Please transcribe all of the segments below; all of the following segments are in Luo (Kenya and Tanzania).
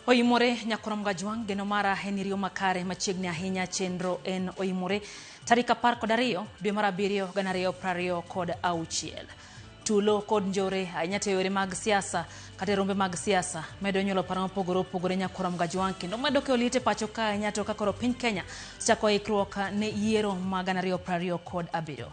Oimore nyakwar Mgajwang' geno mara en iriyo makare machiegni ahinya chenro en Oimore tarik 12 dwe mar 7 2026. Tulo kod njore ahinya to e yore mag siasa kata e rombe mag siasa medo nyuolo paro mopogore opogore nyakwar Mgajwang' kendo medo kelo liet e pacho ka ahinya to ka koro piny Kenya osechako ikruok ne yiero mag 2027.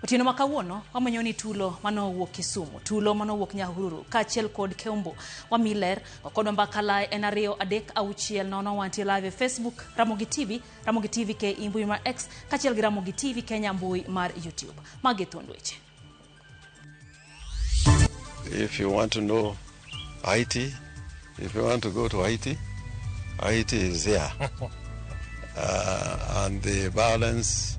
Otieno ma kawuono wamenyo ni tulo manowuok Kisumu, tulo manowuok Nyahururu kaachiel kod Keumbu. Wami ler kodwa mbaka lae en 2 3 6 0 wantie live e Facebook Ramogi TV, Ramogi TV KE mbui mar X kaachiel gi Ramogi TV Kenya mbui mar YouTube. Magi thuond weche. If you want to know Haiti, if you want to go to Haiti, Haiti is here. And the violence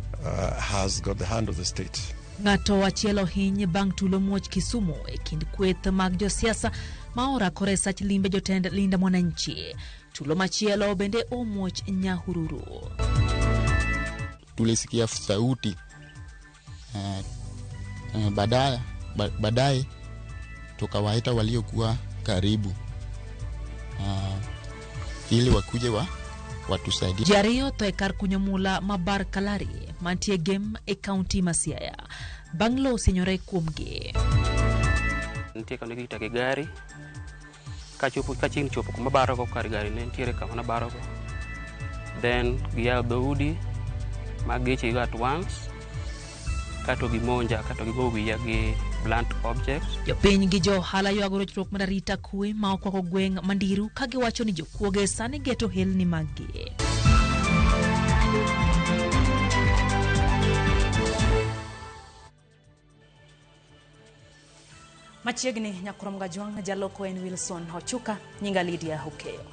has got the hand of the state. Ng'ato achiel ohiny bang' tulo muoch Kisumu e kind kweth mag josiasa ma orakore e sach limbe jotend Linda Mwananchi. Tulo machielo bende omuoch Nyahururu. Tulisikia sauti baadaye tukawaita waliokuwa karibu ili wakuje watusaidie. Ji ariyo tho e kar kunyo mula ma Bar Kalari mantie Gem e kaunti ma Siaya bang' lowo sinyore kuomgi. Nitie kama ne gita gi gari kachopo kachiegni chopo kuma barogo kar gari ne nitiere kama nabarogo, then giyawo dhoudi mag geche go at once kato gimonja kato gigo wiya gi blunt objects. Jopiny gi jo ohala ywago rochruok mar arita kwe ma okwako gweng' Mandiru ka giwacho ni jokuoge sani geto helni maggi. Machiegni nyakurom Gajwang' jaloko en Wilson Ochuka, nyinga Lydia Okeyo.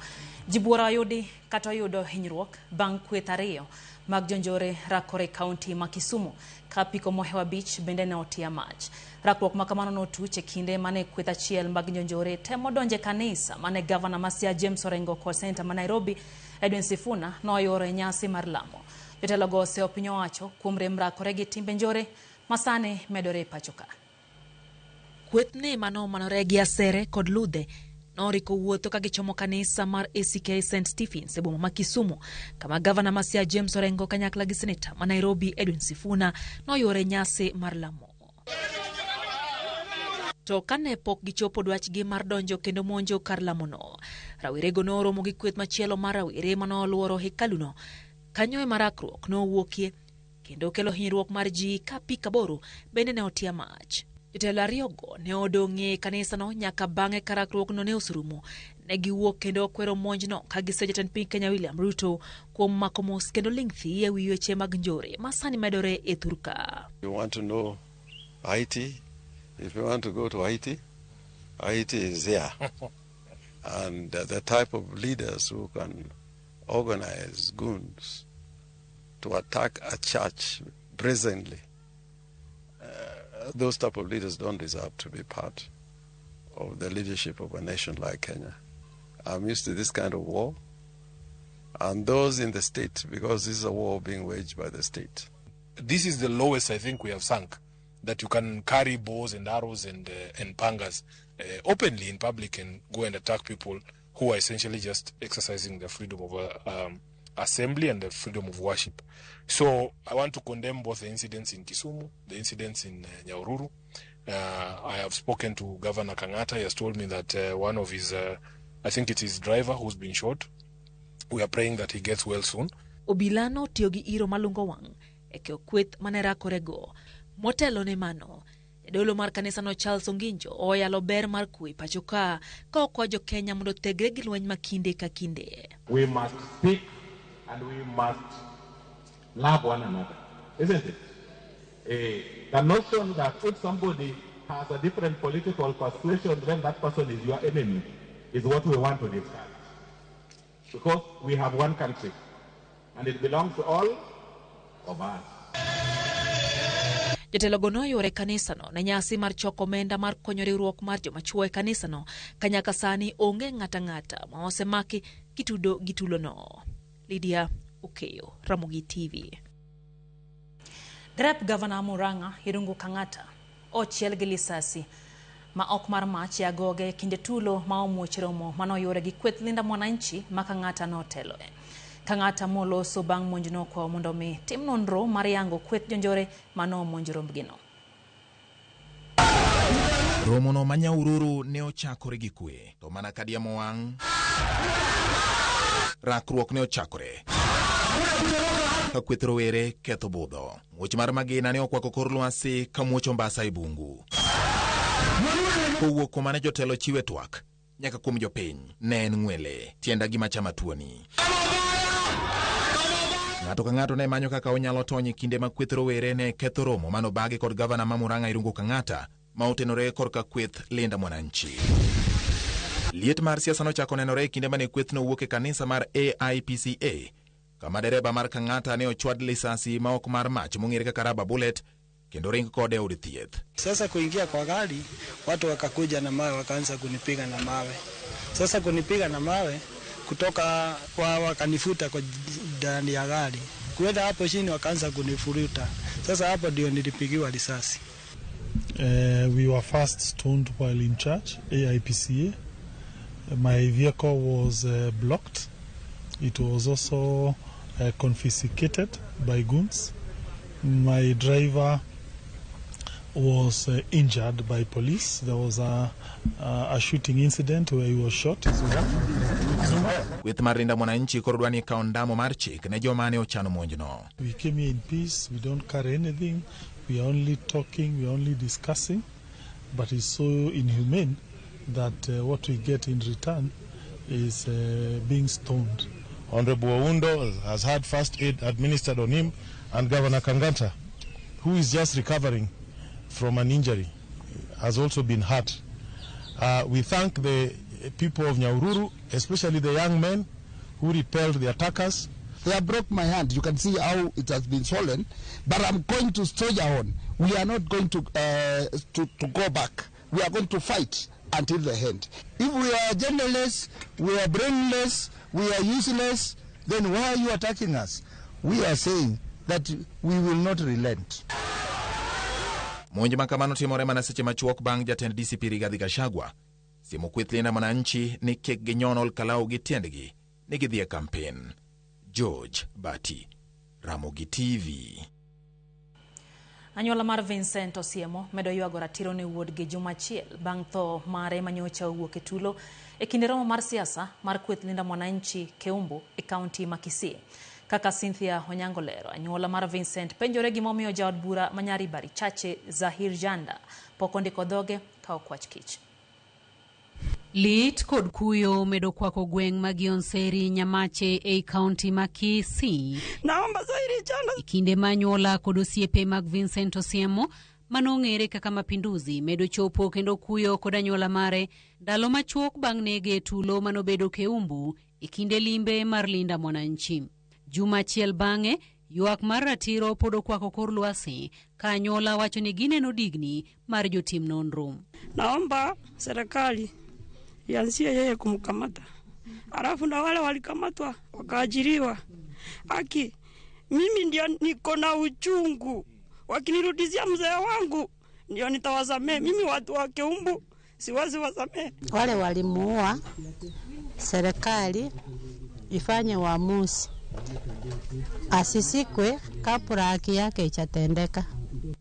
Ji buora oyudi kata oyudo hinyruok bang' kweth ariyo mag jonjore rakore e kaunti ma Kisumu ka apiko mohewo abich bende ne otia mach. Rakruok ma kamano notuch e kinde mane kweth achiel mag jonjore temo donjo e kanisa mane gavana ma Siaya James Orengo kod seneta ma Nairobi Edwin Sifuna noyuoro e nyasi mar lamo. Jotelogo oseyo piny owacho kuom rem rakore gi timbe njore masani medore e pacho ka. Kwethni mane omanore gi asere kod ludhe noriko wuotho ka gichomo kanisa mar ACK St Stephens e boma ma Kisumu kama gavana ma Siaya James Orengo kanyakla gi seneta ma Nairobi Edwin Sifuna noyuore nyasi mar lamo. To kane pok gichopo dwachgi mar donjo kendo monjo kar lamono, rawerego noromo gi kweth machielo mar rawere manoluoro hekaluno. Kanyo ema rakruok nowuokie kendo kelo hinyruok mar ji ka apiko aboro bende ne otia mach. Jotelo ariyogo ne odong' e kanisano nyaka bang'e ka rakruokno ne oserumo. Ne giwuok kendo kwero monjno ka giseyo jatend piny Kenya William Ruto kuom mako mos kendo ling' thi e wi weche mag njore ma sani medore e thurka. You want to know Haiti? If you want to go to Haiti, Haiti is here. And the type of leaders who can organize goons to attack a church brazenly, those type of leaders don't deserve to be part of the leadership of a nation like Kenya. I'm used to this kind of war, and those in the state, because this is a war being waged by the state. This is the lowest I think we have sunk, that you can carry bows and arrows and pangas openly in public and go and attack people who are essentially just exercising their freedom of assembly and the freedom of worship. So I want to condemn both the incidents in Kisumu, the incidents in Nyahururu. I have spoken to Governor Kang'ata. He has told me that one of his, I think it is driver who's been shot. We are praying that he gets well soon. Obila notiyo gi iro malungo wang' e keyo kweth mane rakorego. Motelo ne mano, jadolo mar kanisano Charles Onginjo oyalo ber mar kwe pacho ka ka okwayo jo Kenya mondo othegre gi lweny ma kinde ka kinde. We must speak and we must love one another, isn't it? The notion that if somebody has a different political persuasion, then that person is your enemy, is what we want to discuss. Because we have one country, and it belongs to all of us. Jotelogo noyuore kanisano ne nyasi mar choko omenda mar konyo riwruok mar joma chwo e kanisano ka nyaka sani onge ng'ata ng'ata ma osemaki gitudo gi tulono. Lydia Okeyo, Ramogi TV. Derep Gavana Murang'a Irungu Kang'ata ochiel gi lisasi ma ok mar mach e agoge kinde tulo ma omuoch romo manoyuore gi kweth Linda Mwananchi ma Kang'ata noteloe. Kang'ata moloso bang' monjno okwayo mondo mi tim nonro mar yango kweth jonjore manomonjo rombgino. Romono ma Nyahururu ne ochakore gi kwe, to mana ka diemo wang', rakruok ne ochakore. Ka kweth rowere ketho budho. Muoch mar magina ne okwako kor lwasi ka muoch ombasa e bungu. Kowuok kuma ne jotelo chiwe twak, nyaka kuom jopiny, ne en ng'wele, tienda gima chama tuoni. Ng'ato ka ng'ato ne manyo kaka onyalo tony e kinde ma kweth rowere ne ketho romo manobagi kod gavana ma Murang'a Irungu Kang'ata ma otenore korka kweth Linda Mwananchi. Liet mar siasa nochako nenore e kinde mane kwethno owuok e kanisa mar AIPCA, kama dereba mar Kang'ata ne ochwad lisasi ma ok mar mach mong'ere kaka rubber bullet kendo ring kode e od thieth. Sasa kuingia kwa gari, watu wakakuja na mawe, wakaanza kunipiga na mawe. Sasa kunipiga na mawe kutoka kwa wakanifuta kwa ndani ya gari, kuenda hapo chini wakaanza kunifuruta. Sasa hapo ndio nilipigiwa risasi. We were first stoned while in church, AIPCA. My vehicle was blocked. It was also confiscated by goons. My driver was injured by police. There was a shooting incident where he was shot as well. Kweth mar Linda Mwananchi koro dwa ni kawo ndamo mar chik ne joma ne ochano monjno. We came here in peace. We don't carry anything. We are only talking. We are only discussing. But it's so inhumane that what we get in return is being stoned. Honorable Oundo has had first aid administered on him, and Governor Kangata, who is just recovering from an injury, has also been hurt. We thank the people of Nyahururu, especially the young men who repelled the attackers. They have broke my hand. You can see how it has been swollen, but I'm going to soldier on. We are not going to go back. We are going to fight until the end. If we are genderless, we are brainless, we are useless, then why are you attacking us? We are saying that we will not relent. Monj ma kamano timore mana seche machuok bang' jatend DCP Rigathi Gachagua siemo kweth Linda Mwananchi ni kik ginyon ol kalau gi tiendgi ni gidhi e kampen. George Bati, Ramogi TV. Anyuola mar Vincent Osiemo medo ywago ratiro ne wuodgi juma achiel bang' tho mare manyocha owuok e tulo e kinde romo mar siasa mar kweth Linda Mwananchi Keumbu e kaunti ma Kisii. Kaka Cynthia Onyango lero, anyuola mar Vincent penjore gimomiyo jaod bura ma Nyaribari Chache Zahir Janda pok ondiko dhoge ka okwach kich. Lit kod kuyo medo kwako gweng' ma Gionseri Nyamache ei kaunti ma Kisii. Naomba Zahiri Janda. E kinde ma anyuola kod osiepe mag Vincent Osiemo manong'ere kaka Mapinduzi medo chopo kendo kuyo kod anyuola mare ndalo machuok bang' nege e tulo manobedo Keumbu e kinde limbe mar Linda Mwananchi. Juma achiel bang'e, ywak mar ratiro pod okwako kor lwasi ka anyuola wacho ni gineno digni mar jotim nonro. Naomba serikali ianzie yeye kumkamata, alafu na wale walikamatwa wakaajiriwa. Aki, mimi ndio niko na uchungu, wakinirudizia mzee wangu ndio nitawasamee. Mimi watu wa Keumbu siwezi wasamee. Wale walimuua, serikali ifanye uamuzi asisikwe kabla haki yake ichatendeka.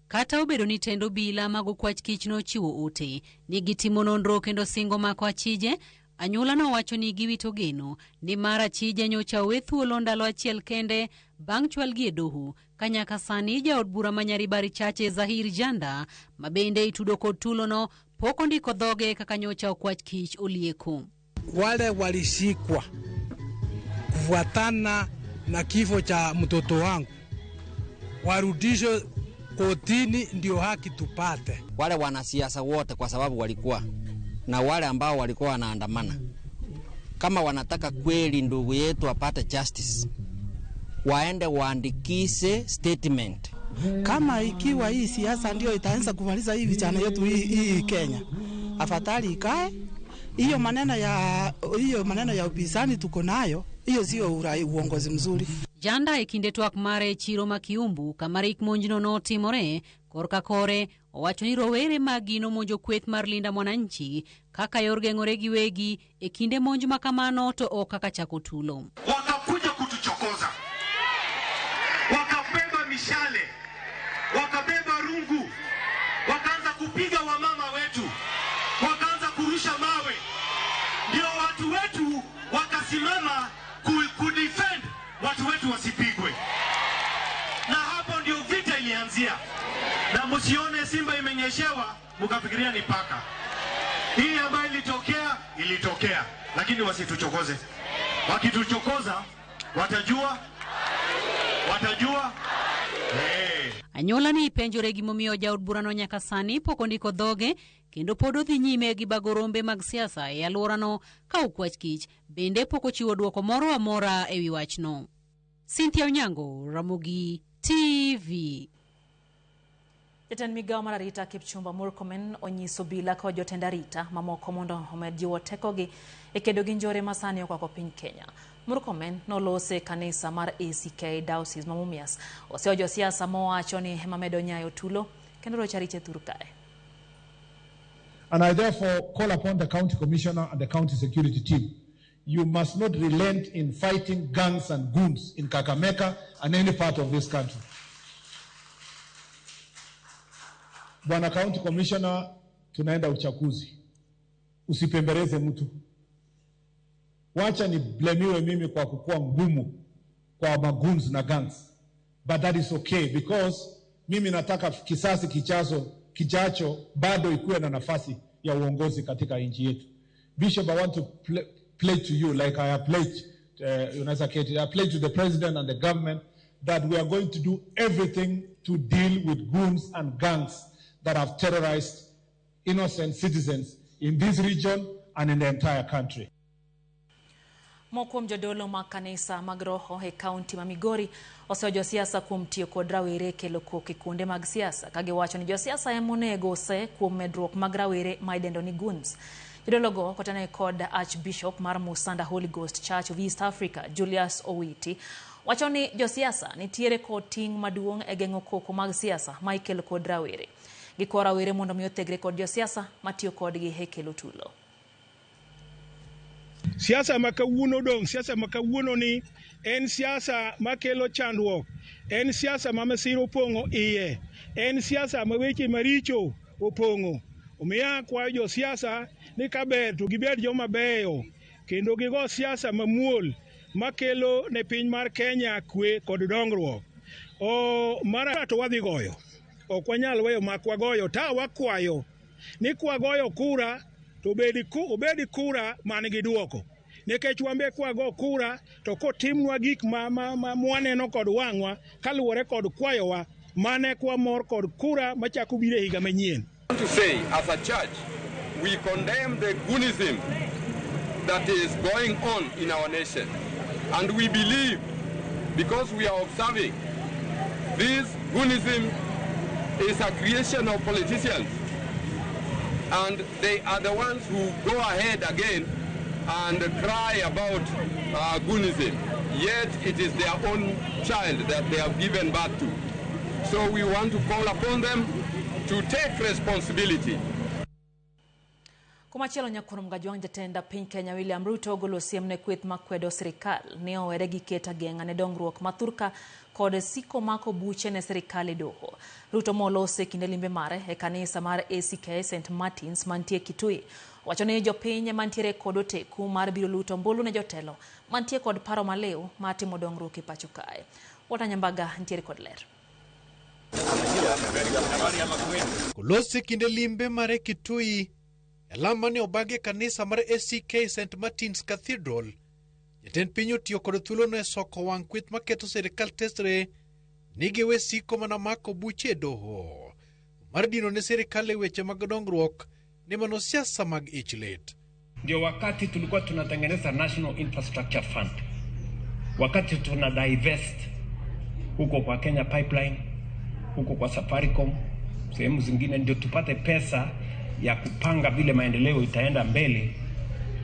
Kata obedo ni tendo bila mag okwach kich nochiwo ote ni gitimo nonro kendo singo mako achije, anyuola nowacho ni giwito geno ni mar achije nyocha owe thuolo ndalo achiel kende bang' chwalgi e doho ka nyaka sani jaod bura ma Nyaribari Chache Zahir Janda ma bende itudo kod tulono pok ondiko dhoge kaka nyocha okwach kich olieko. Wale walishikwa kufuatana na kifo cha mtoto wangu warudishwe kotini, ndio haki tupate. Wale wanasiasa wote kwa sababu walikuwa na wale ambao walikuwa wanaandamana, kama wanataka kweli ndugu yetu apate justice, waende waandikise statement. Kama ikiwa hii siasa ndio itaanza kumaliza hii vijana yetu hii Kenya, afadhali ikae hiyo maneno ya upinzani tuko nayo, hiyo sio uongozi mzuri. Janda e kinde twak mare e chiro ma Kiumbu kama rik monjno notimore korka kore owacho ni rowere magi nomonjo kweth mar Linda Mwananchi kaka yor geng'ore giwegi e kinde monj ma kamano to ok kaka chako tulo. Wakakuja kutuchokoza, wakabeba mishale, wakabeba rungu, wakaanza kupiga wamama wetu, wakaanza kurusha mawe, ndio watu wetu wakasimama kudefend watu wetu wasipigwe, na hapo ndio vita ilianzia. Na msione simba imenyeshewa mkafikiria ni paka. Hii ambayo ilitokea ilitokea, lakini wasituchokoze. Wakituchokoza watajua, watajua. Hey. Anyuola ni penjore gimomiyo jaod burano nyaka sani pok ondiko dhoge kendo pod odhi nyime gi bago rombe mag siasa e alworano ka okwach kich bende pok ochiwo dwoko moro amora e wi wachno. Cynthia Onyango, Ramogi TV. Jatend migawo mar arita Kipchumba Murkomen onyiso obila kod jotend arita mamoko mondo omed jiwo tekogi e kedo gi njore ma sani okwako piny Kenya. Murkomen nolose e kanisa mar ACK Diocese ma Mumias. Oseyo josiasa mowacho ni ema medo nyayo tulo kendo rocho arita e thur kae. And I therefore call upon the county commissioner and the county security team. You must not relent in fighting gangs and goons in Kakamega and any part of this country. Bwana County Commissioner, tunaenda uchaguzi. Usipembereze mtu. Wacha ni blemiwe mimi kwa kukua ngumu kwa magoons na gangs. But that is okay because mimi nataka kisasi kijacho bado ikuwe na nafasi ya uongozi katika nchi yetu. Bishop, I want to pledge to you like I have pledged, I pledge to the president and the government that we are going to do everything to deal with goons and gangs that have terrorized innocent citizens in this region and in the entire country. Moko kuom jodolo mag kanisa mag roho e kaunti ma Migori oseyo josiasa kuom tiyo kod rawere kelo koko e kuonde mag siasa ka giwacho ni josiasa ema onego ose kuom medruok mag rawere ma idendo ni goons. Jodologo kotenore kod Archbishop mar Musanda Holy Ghost Church of East Africa Julius Owiti wacho ni josiasa nitiere kod ting' maduong' e geng'o koko mag siasa ma ikelo kod rawere. Gikwa rawere mondo mi othegre kod josiasa matiyo kodgi e kelo tulo. Siasa ma kawuono dong', siasa ma kawuono ni en siasa makelo chandruok, en siasa ma masira opong'o iye, en siasa ma weche maricho opong'o. Omiyo akwayo josiasa ni kaber to gibed joma beyo kendo gigo siasa mamuol makelo ne piny mar Kenya kwe kod dongruok. O mara to wadhi goyo, ok wanyal weyo mak wagoyo, ta wakwayo ni kwagoyo kura to obedi kura man gi duoko. Nikech wambe kwago kura to kotimnwa gik ma mwaneno kod wang'wa kaluwore kod kwayowa, mane kwa mor kod kura machako biro e higa manyien. I want to say, as a church, we condemn the goonism that is going on in our nation. And we believe, because we are observing, this goonism is a creation of politicians. And they are the ones who go ahead again and cry about goonism. Yet it is their own child that they have given birth to. So we want to call upon them to take responsibility. Kumachielo nyakuno mgajwang' jatend piny Kenya William Ruto ogolo siem ne kweth makwedo sirikal ne owere gi keto ageng'a ne dongruok ma thurka kod siko mako buche ne sirikal e doho. Ruto molose kinde limbe mare e kanisa mar ACK St Martins mantie Kitui. Wacho ni jopiny mantiere kod oteku mar biro luto ombulu ne jotelo mantie kod paro maliw mar timo dongruok e pacho kae. Walter Nyambaga ntiere kod ler. Kolose kinde limbe mare Kitui, alama ne obagi kanisa mar ACK St Martins Cathedral. Jatend piny otiyo kod thuolono e soko wang' kweth maketo sirikal tesre ni giwe siko mana mako buche e doho mar dino ne sirikal e weche mag dongruok ne mano siasa mag ich lit. Ndio wakati tulikuwa tunatengeneza National Infrastructure Fund, wakati tuna divest huko kwa Kenya Pipeline, huko kwa Safaricom, sehemu zingine, ndio tupate pesa ya kupanga vile maendeleo itaenda mbele.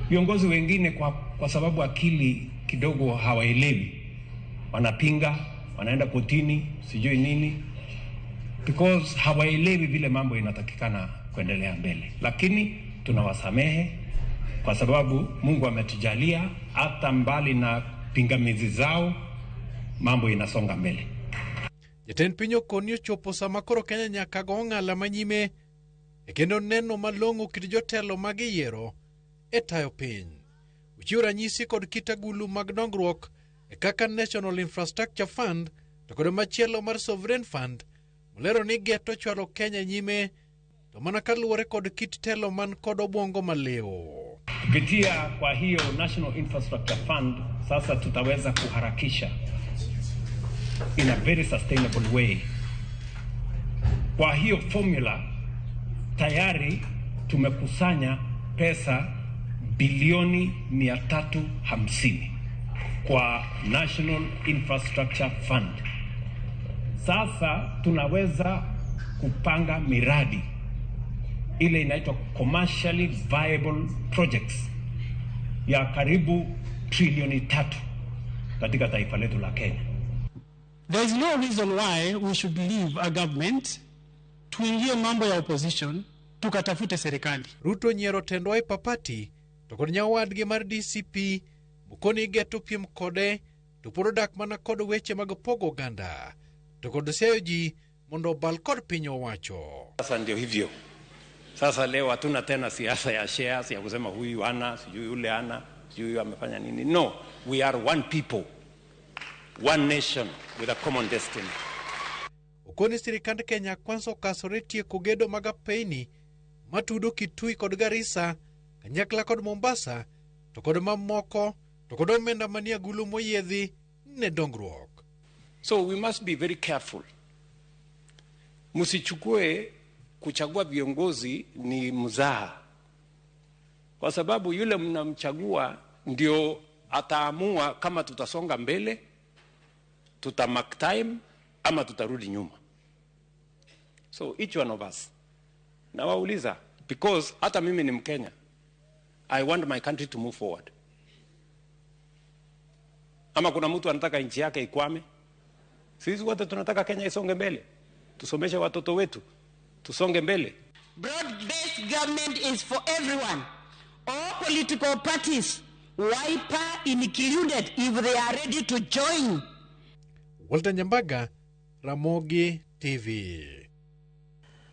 Viongozi wengine kwa sababu akili kidogo hawaelewi, Wanapinga, wanaenda kotini, sijui nini, because hawaelewi vile mambo inatakikana kuendelea mbele, lakini tunawasamehe kwa sababu Mungu ametujalia hata mbali na pingamizi zao, mambo inasonga mbele. Jatend piny okoni ochopo sama koro Kenya nyaka go ong'ala manyime e kendo neno malong'o kit jotelo magiyiero e tayo piny. Ochiwo ranyisi kod kit agulu mag dongruok e kaka National Infrastructure Fund to kod machielo mar Sovereign Fund molero ni geto chwalo Kenya nyime to mana kaluwore kod kit telo man kod obwongo maliw. Kupitia kwa hiyo National Infrastructure Fund sasa tutaweza kuharakisha in a very sustainable way. Kwa hiyo formula tayari tumekusanya pesa bilioni 350 kwa National Infrastructure Fund. Sasa tunaweza kupanga miradi ile inaitwa commercially viable projects ya karibu trilioni 3 katika taifa letu la Kenya. There is no reason why we should leave a government tuingie mambo ya opposition tukatafute serikali. Ruto nyiero tend Wiper Party to kod nyawadgi mar DCP mokoni geto piem kode to pod odak mana kod weche mag pogo oganda to kod siayo ji mondo obal kod piny owacho. Sasa ndio hivyo. Sasa leo hatuna tena siasa ya shares ya kusema huyu ana, sijui yule ana, sijui huyu amefanya nini. No, we are one people, one nation with a common destiny. Okoni sirikand Kenya Kwanza okasore tieko gedo mag apeyni matudo Kitui kod Garissa kanyakla kod Mombasa to kod mamoko to kod omenda manie agulu moyiedhi ne dongruok. So we must be very careful. Msichukue kuchagua viongozi ni mzaha, kwa sababu yule mnamchagua ndio ataamua kama tutasonga mbele, tuta mark time ama tutarudi nyuma. So each one of us, nawauliza, because hata mimi ni Mkenya, I want my country to move forward. Ama kuna mtu anataka nchi yake ikwame? Sisi wote tunataka Kenya isonge mbele, tusomeshe watoto wetu, tusonge mbele. Broad-based government is for everyone. All political parties, Wiper included, if they are ready to join. Walter Nyambaga, Ramogi TV.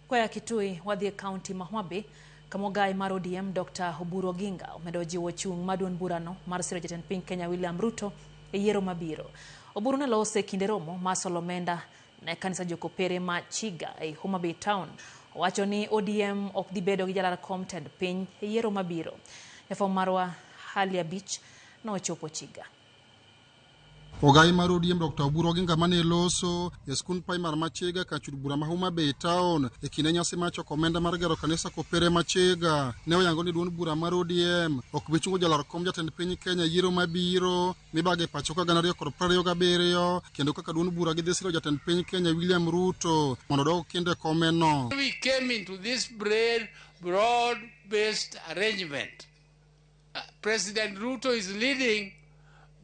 Kwaya Kitui wadhi kaunti ma Homa Bay kamogai mar ODM Dr. Oburu Oginga omedo jiwo chung' ma duond burano mar siro jatend piny Kenya William Ruto e yiero mabiro. Oburu ne lose e kinde romo mar solo omenda ne kanisa jokopere ma Chiga ei Homa Bay town. Owacho ni ODM ok dhi bedo gi jalar kom tend piny e yiero mabiro. Jafwambo marwa Halia Beach nochopo Chiga. Ogai mar ODM Dr. Oburu Oginga mane loso e skund primar ma Chiga kachud bura ma Homa Bay town e kinde nyasi mar choko omenda mar gero kanisa kopere ma Chiga ne oyango ni duond bura mar ODM ok bi chungo jalar kom jatend piny Kenya yiero mabiro mibago e pacho ka 2027 kendo kaka duond bura gidhi siro jatend piny Kenya William Ruto mondo odog kendo e komeno. We came into this broad-based arrangement. President Ruto is leading,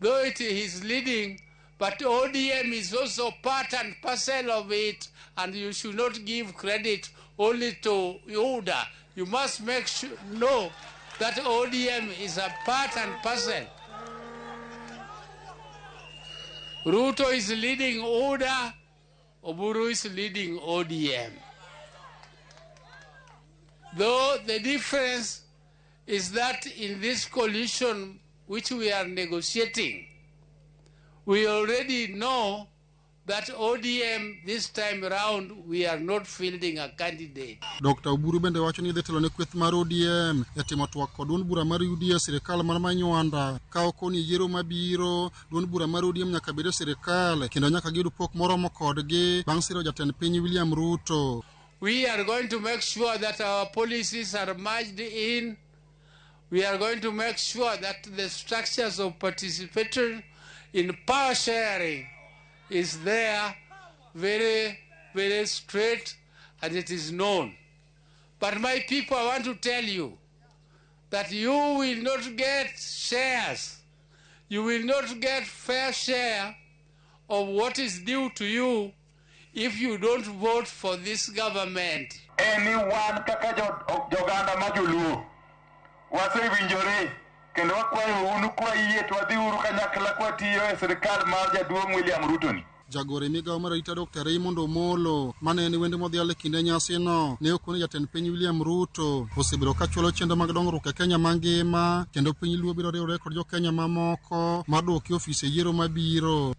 though it is leading, but ODM is also part and parcel of it, and you should not give credit only to UDA. You must make sure know that ODM is a part and parcel. Ruto is leading UDA, Oburu is leading ODM. Though the difference is that in this coalition which we are negotiating, we already know that ODM this time round we are not fielding a candidate. Dr. Oburu bende wacho ni dhi telo ne kweth mar ODM e timo twak kod duond bura mar UDA sirikal mar Manywanda ka okoni yiero mabiro duond bura mar ODM nyaka bed e sirikal kendo nyaka giyud pok moromo kodgi bang' siro jatend piny William Ruto. We are going to make sure that our policies are merged in. We are going to make sure that the structures of participation in power sharing is there very, very straight, and it is known. But my people, I want to tell you that you will not get shares. You will not get fair share of what is due to you if you don't vote for this government. En ni wan kaka joganda ma joluo wasewinjore kendo wakwayo unu kwayie to wadhiuru kanyakla kwatiyo e sirikal mar jaduong' William Ruto ni. Jagoro e migawo mar arita Dr. Raymond Omolo mane en wende modhial e kinde nyasino ne okone jatend piny William Ruto osebedo ka chwalo chenro mag dongruok e Kenya mangima kendo piny Luo biro riwore kod jokenya mamoko mar duoke ofis e yiero mabiro.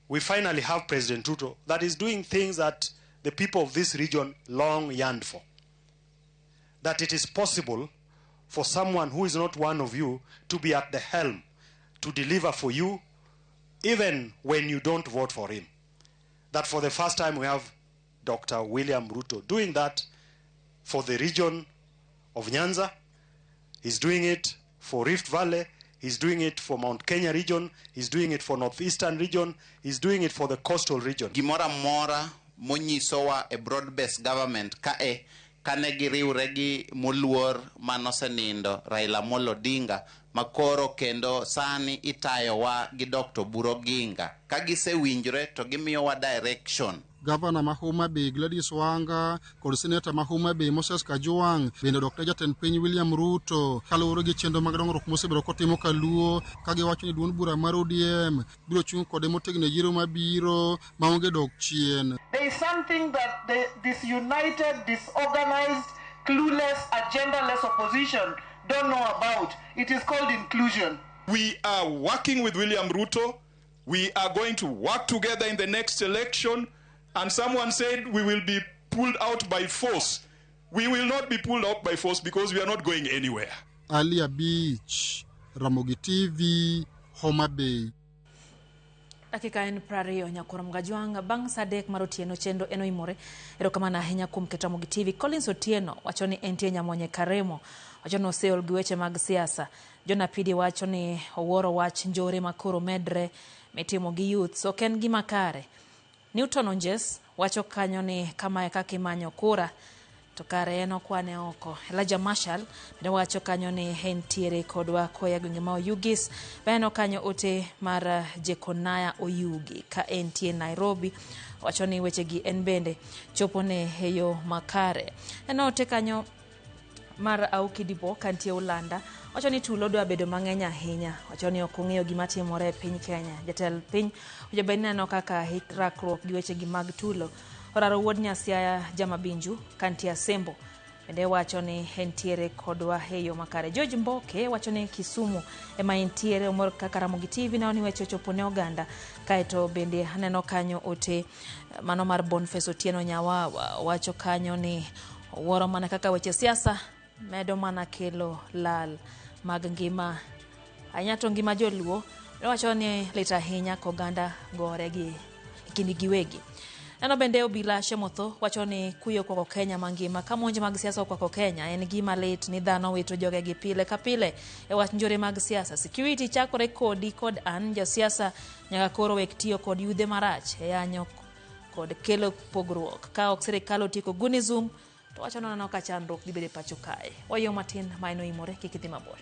We finally have President Ruto that is doing things that the people of this region long yearned for. That it is possible for someone who is not one of you to be at the helm, to deliver for you, even when you don't vote for him. That for the first time we have Dr. William Ruto doing that for the region of Nyanza. He's doing it for Rift Valley. He's doing it for Mount Kenya region. He's doing it for Northeastern region. He's doing it for the coastal region. Gimoro amora monyisowa e broad based government kae kane giriwre gi moluor manosenindo Raila Amolo Odinga makoro kendo sani itayowa gi Dr. Oburu Oginga ka gisewinjore to gimiyowa direction. Gavana ma Homa Bay Gladys Wanga kod seneta ma Homa Bay Moses Kajwang' bende odok ne jatend piny William Ruto kaluwore gi chenro mag dongruok mosebedo kotimo kaluo ka giwacho ni duond bura mar ODM biro chung' kode motegno e yiero mabiro maonge dok chien. There is something that the disunited, disorganized, clueless, agendaless opposition don't know about. It is called inclusion. We are working with William Ruto. We are going to work together in the next election. And someone said we will be pulled out by force. We will not be pulled out by force because we are not going anywhere. Alia Beach, Ramogi TV, Homa Bay. Dakika en 20 nyakwar Mgajwang' bang' sa 3 mar otieno chenro en oimore. Erokamano ahinya kuom keto Ramogi TV. Collins Otieno wacho ni entie Nyamonye Karemo. Wacho ni oseol gi weche mag siasa. John Apidi wacho ni owuoro wach njore makoro medre mitimo gi youths ok en gima kare. Newton Onjes wacho kanyo ni kamae kaka imanyo kura to kare en okwane oko. Elijah Marshall bende wacho kanyo ni entiere kodwa koya gwenge ma Oyugis. Bende kanyo ote mar Jekonaya Oyugi ka entie Nairobi wacho ni wechegi en bende chopone e yo makare. En ote kanyo mar Auki Dibo kantie Ulanda wacho ni tulo dwa bedo mang'eny ahinya. Wacho ni ok ong'eyo gima timore e piny Kenya. Jatend piny ojaber neno kaka rakruok gi wechegi mag tulo. Oraro wuod Nyasiaya Jamabinju kantie Asembo bende wacho ni entiere kodwa e yo makare. George Mboke wacho ni Kisumu ema entiere omor kaka Ramogi TV nao ni weche ochopo ne oganda. Kaeto bende aneno kanyo ote mano mar Boniface Otieno Nyawawa wacho kanyo ni owuoro mana kaka weche siasa medo mana kelo lal mag ngima ahinya to ngima joluo. Wacho ni lit ahinya koganda gore gi kindgi giwegi. Neno bende Obila Shemotho wacho ni kuyo okwako Kenya mangima ka monj mag siasa okwako Kenya en gima lit ni dhano wito jogegi pile ka pile e wach njore mag siasa. Security chakore kodi kod an josiasa nyaka koro wek tiyo kod yudhe marach e yanyo kod kelo pogruok. Ka ok sirikal otieko Gunism to wacho noneno ka chandruok dhi bedo e pacho kae. Wayo matin ma en oimore kik idhi mabor.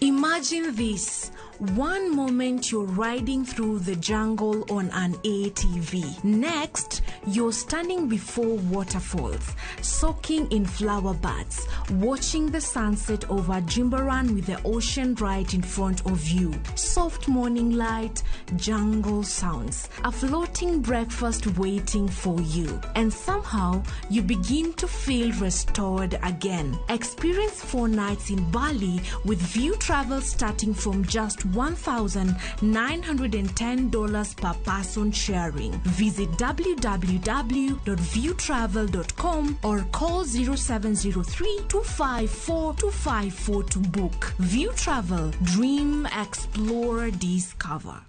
Imagine this. One moment you're riding through the jungle on an ATV. Next, you're standing before waterfalls, soaking in flower buds, watching the sunset over Jimbaran with the ocean right in front of you. Soft morning light, jungle sounds, a floating breakfast waiting for you. And somehow, you begin to feel restored again. Experience 4 nights in Bali with View Travel starting from just $1,910 per person sharing. Visit www.viewtravel.com or call 0703 254 254 to book. View Travel, dream, explore, discover.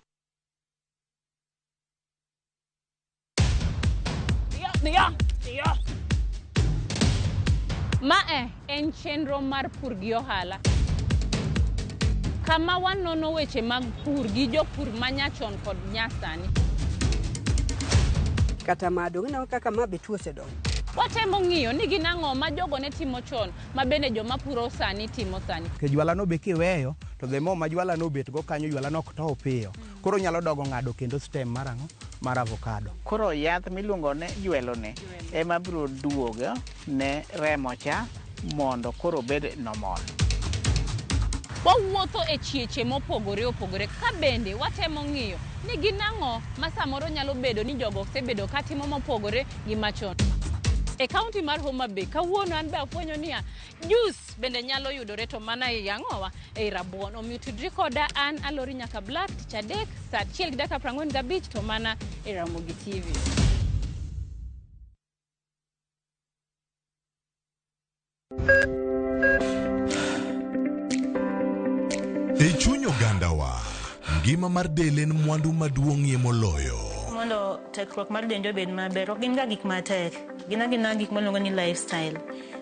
Mae en chenro mar pur gi ohala. Kama wanono weche mag pur gi jopur manyachon kod nyasani. Kata ma dong' ineno kaka ma be tuo osedonjo. Watemo ng'iyo ni gin ang'o ma jogo ne timo chon ma bende joma puro sani timo sani. Ke jwala no be kiweyo to the more ma jwala no obet go kanyo jwala no ok tow piyo. Koro nyalo dogo ng'ado kendo stem mar ang'o? Mar avocado. Koro yath miluongo ni jwelo ni ema biro duogo ne remo cha mondo koro obed normal. Wawuotho e chieche mopogore opogore ka bende watemo ng'iyo ni gin ang'o ma samoro nyalo bedo ni jogo osebedo ka timo mopogore gi machon. E kaunti mar Homa Bay, kawuono an be afwenyo niya, juice bende nyalo yudore to mana ei ang'owa, ei rabuon. Omiyo tudri koda an Alori Nyaka Black tich adek saa 1:45 to mana e Ramogi TV. E chuny ogandawa, ngima mar del en mwandu maduong'ie moloyo. Mondo tekruok mar dendi obed maber, ok gin ga gik matek. Gin agina gik miluongo ni lifestyle.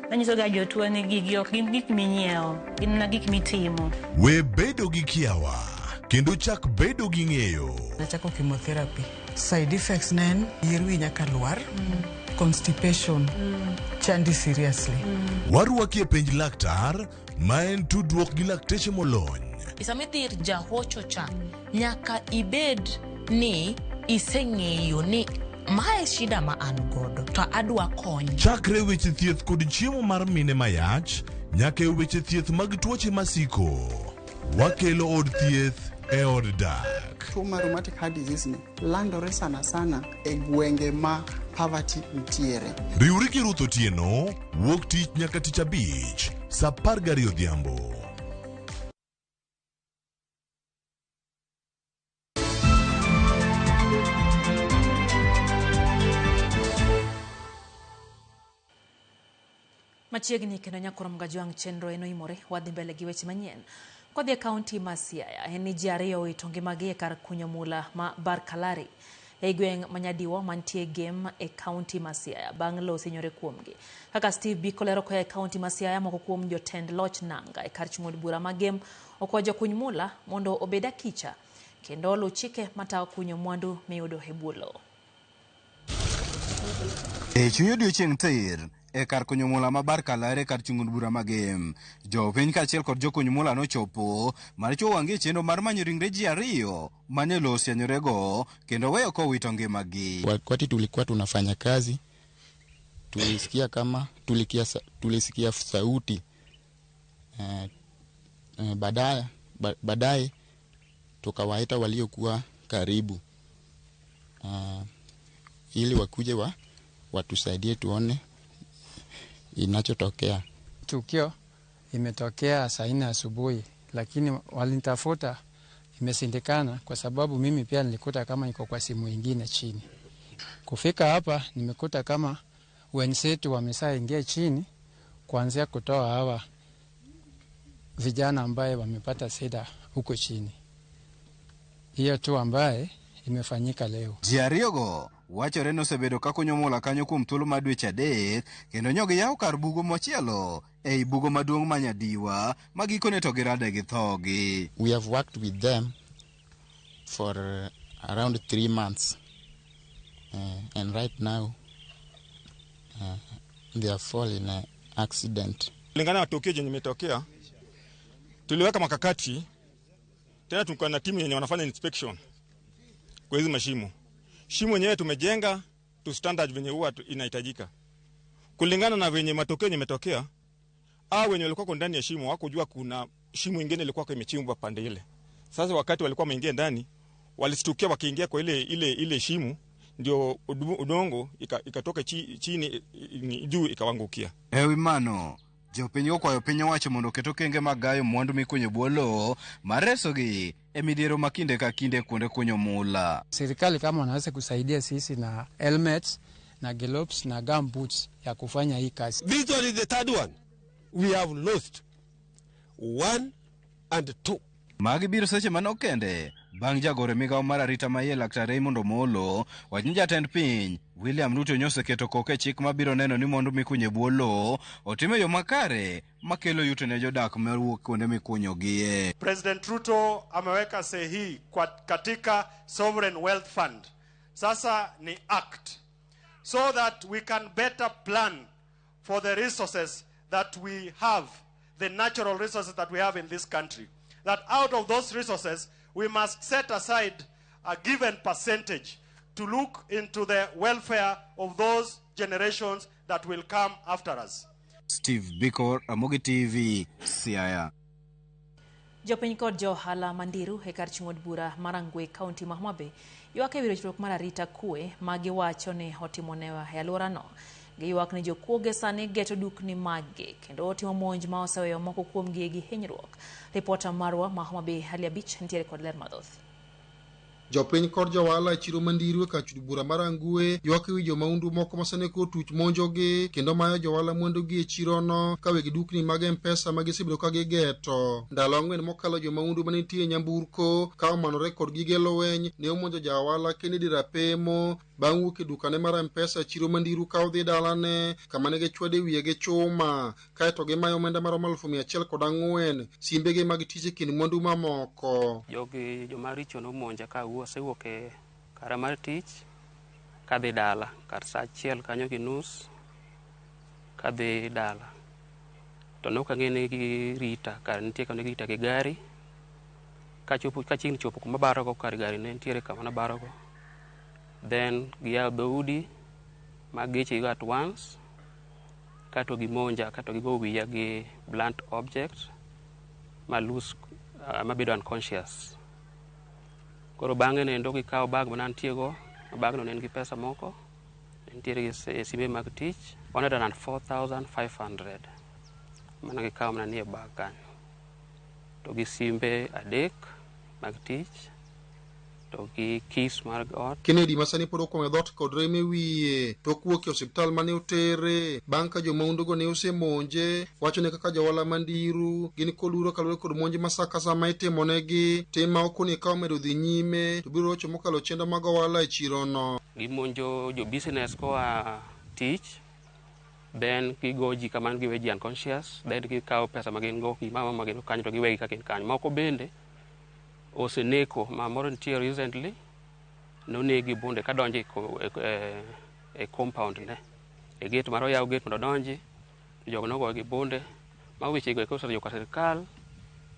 Manyiso ga jotuo ni gigi ok gin gik minyiewo, gin mana gik mitimo. We bedo gi kiawa kendo chak bedo gi ng'eyo. Nachako chemotherapy. Side effects ne en yier wi nyaka lwar, constipation, chandi seriously. Warwaki e penj laktar ma en tudruok gi lakteche molony. Sama idhi ir jahocho cha, nyaka ibed ni iseng'eyo ni mae shida ma an godo to adwa kony. Chakre weche thieth kod chiemo mar mine mayach nyaka e weche thieth mag tuoche masiko. Wakelo od thieth e od dak. Tuo mar rheumatic heart disease ni landore sana sana e gwenge ma poverty nitiere. Riwri gi Ruth Otieno wuok tich nyaka tich abich saa 12 odhiambo. Machiegni kendo nyakurom gajwang' chenro en oimore wadhi mbele gi weche manyien. Kodhi e kaunti ma Siaya en ni ji ariyo owito ngimagi e kar kunyo mula ma Barkalari ei gweng' ma Nyadiwo mantie Gem e kaunti ma Siaya bang' lowo sinyore kuomgi. Kaka Steve Biko lero koa e kaunti ma Siaya, moko kuom jotend loch nanga e kar chung' od bura ma Gem okwayo jokuny mula mondo obed akicha kendo oluw chike matayo kunyo mwandu miyudo e bwo lowo. E chuny odiochieng' tir e kar kunyo mula ma Barkalare kar chung' od bura ma Gem, jopiny kaachiel kod jokuny mula nochopo mar chuo wang'gi e chenro mar manyo ringre ji ariyo mane lowo osianyorego kendo weyo kowito ngimagi. Wakati tulikuwa tunafanya kazi tulisikia kama tulisikia sauti baadaye tukawaita waliokuwa karibu ili wakuje watusaidie tuone inachotokea. Tukio imetokea saa 4 asubuhi, lakini walinitafuta imesindikana kwa sababu mimi pia nilikuta kama niko kwa simu ingine chini. Kufika hapa nimekuta kama wenzetu wameshaingia chini kuanzia kutoa hawa vijana ambaye wamepata shida huko chini. Hiyo tu ambaye imefanyika leo. Ji ariyogo wachore ni osebedo ka kunyo mula kanyo kuom thuolo mar dweche 3 kendo nyo giyawo kar bugo machielo ei bugo maduong' ma Nyadiwa ma gikone to girade gi thogi. We have worked with them for around 3 months and right now they are fall in an accident. Kulingana na tukio jenye imetokea, tuliweka makakati tena, tulikuwa na timu yenye wanafanya inspection kwa hizi mashimo. Shimo yenyewe tumejenga to standard venye huwa inahitajika. Kulingana na venye matokeo yametokea, hao wenye walikuwa ndani ya shimo hawakujua kuna shimo nyingine ilikuwa imechimbwa pande ile. Sasa wakati walikuwa wameingia ndani, walistukia wakiingia kwa ile shimo, ndio udongo ikatoka chini juu ikawangukia. Ewi mano, jopiny okwayo piny owacho mondo oket okenge mag gayo mwandu mikunyo bwo lowo mar resogi e midhiero ma kinde ka kinde kuonde kunyo mula. Serikali kama wanaweza kusaidia sisi na helmets na gloves na gumboots ya kufanya hii kazi. This one is the third one. We have lost 1 and 2. Magi biro seche manok kende bang' jagoro migao mar arita maiye Laktar Raymond Omolo wacho ni jatend piny William Ruto nyoseketo koke e chik mabiro neno ni mwandu mikunyo e bwo lowo otim e yo makare makelo yuto ne jodak mawuok kuonde mikunyogie. President Ruto ameweka sahihi katika Sovereign Wealth Fund. Sasa ni act. so that we can better plan for the resources that we have, the natural resources that we have in this country. That out of those resources, we must set aside a given percentage to look into the welfare of those generations that will come after us. Steve Biko, Ramogi TV, Siaya. Jopiny kod jo ohala mandiru e kar chung' od bura mar Rangwe kaunti ma Homa Bay ywak e wi rochruok mar arita kwe ma giwacho ni otimonewa e alworano. Giywak ni jokuoge sani geto dukni maggi kendo otimo monj ma oseweyo moko kuomgi gi hinyruok. Ripota marwa ma Homa Bay Ali Abich nitiere kod ler mathoth. Jopiny kod johala e chiro Mandiru e kar chud bura mar Rangwe ywak ewi jomaundu moko ma sani koro tuch monjogi kendo mayo johala mwandugi e chirono ka weg dukni mag M-Pesa ma gisebedo ka gigeto. Ndalo ang'wen mokalo jomaundu manitie e nyamburko ka omanore kod gige lweny ne omonjo ja ohala Kennedy Rapemo bang' wuok e dukane mar M-Pesa e chiro Mandiru ka odhi dalane kama ne gichwade wiye gi chuma kaeto gimayo omenda maromo 104,000 simbege mag tich e kind mwandu mamoko. Jogi jomaricho nomonja ka asewuok e kara mar tich kadhi dala kar sa achiel kanyo gi nus kadhi dala to ne ok ang'e ni girita kar nitie kama ne girita gi gari kachopo kachiegni chopo kuma abarogo kar gari ne nitiere kama nabarogo then giyawo dhoudi mag geche go at once kato gimonja kato gigo wiya gi blunt object ma lose mabedo unconscious. Koro bang'e nendo gikawo bag mane antie go, bagno ne nigi pesa moko, ne nitiere gi simbe mag tich 104,500 mane gikawo mana nie bag kanyo. To gi simbe adek mag tich, to gi keys mar ot. Kennedy ma sani pod okwamo e dhoot kod rem e wiye tok wuok e osiptal mane otere bang' ka jomaundugo ne osemonje wacho ni kaka johala Mandiru gin kod luoro kaluwore kod monj ma sa ka sa ma itimonegi tim ma ok onego ka omedo dhi nyime to biro rocho mokalo chenro mag ohala e chirono. Gimonjo jo business koa tich, then gigo ji kamano giwe ji unconscious, then gikawo pesa ma gin go, gimoro ma gin go kanyo to giwegi ka gin kanyo. Moko bende oseneko, ma moro nitie recently, nonegi bunde kadonjo e compound ne. E gate mar oyaw gate mondo odonji, to jogo nogoye gi bunde. Mago wechego eko osedhi ka sirikal,